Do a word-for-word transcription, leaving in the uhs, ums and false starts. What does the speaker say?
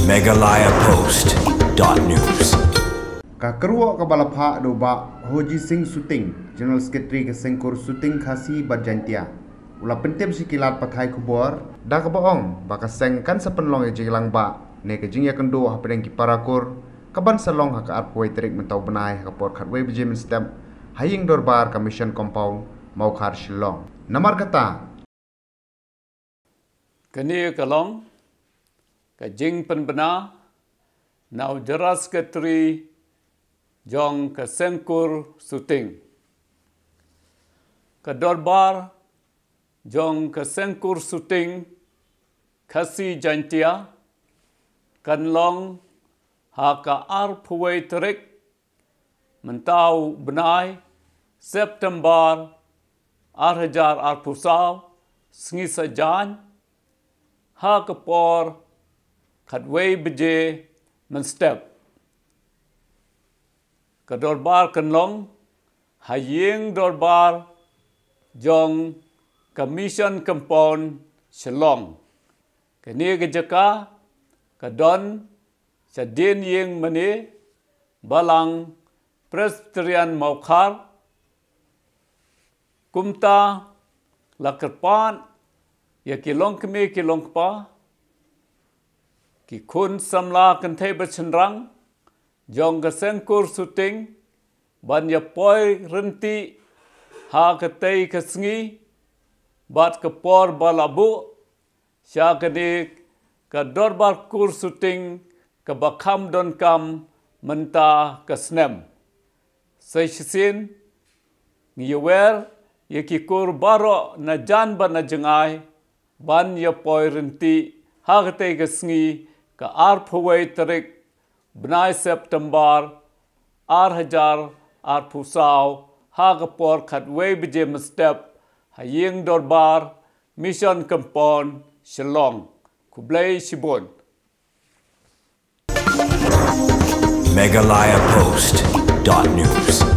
Meghalaya Post dot news. Ka kyrwoh kaba la phah da u Bah Hoji Singh Suting, General Secretary ka Seng Kur Suting Khasi bad Jaintia, u la pyntip sha ki lad pathai khubor da kaba ong ba ka seng kan sa pynlong ïa ka jingïalang bah ne ka jingïakynduh hapdeng ki para kur, kaban sa long ha ka arphew wei tarik mynta u bnai ha ka por khatwei baje mynstep ha ïing dorbar ka Mission Compound, Mawkhar, Shillong. Namar kata, kane ka long ka jingpynbna na u General Secretary jong ka Seng Kur Suting. Ka dorbar jong ka Seng Kur Suting Khasi Jaintia kan long ha ka arphew wei tarik mynta u bnai September ar hajar arphew saw, sngi Saitjaiñ, ha ka por khatwei baje mynstep. Ka dorbar kan long ha ïing dorbar jong ka Mission Compound, Shillong. Kane ka jaka ka don sha dien ïing mane Balang Presbyterian Mawkhar. Kumta la kyrpad ïa ki longkmie ki longkpa, ki khun samla kynthei bad shynrang jong ka Seng Kur Suting ban ïa poi rynti ha katei ka sngi bad ka por ba la buh sha kane ka dorbar Kur Suting kaba kham donkam mynta ka snem. Sa shisien ngi ïawer ïa ki kur baroh na jan bad na jngai ban ïa poi rynti ha katei ka sngi ka arphew wei tarik bnai September ar hajar arphew saw ha ka por khatwei baje mynstep ha ïing dorbar Mission Compound, Shillong. Khublei shibun. Meghalaya Post dot news.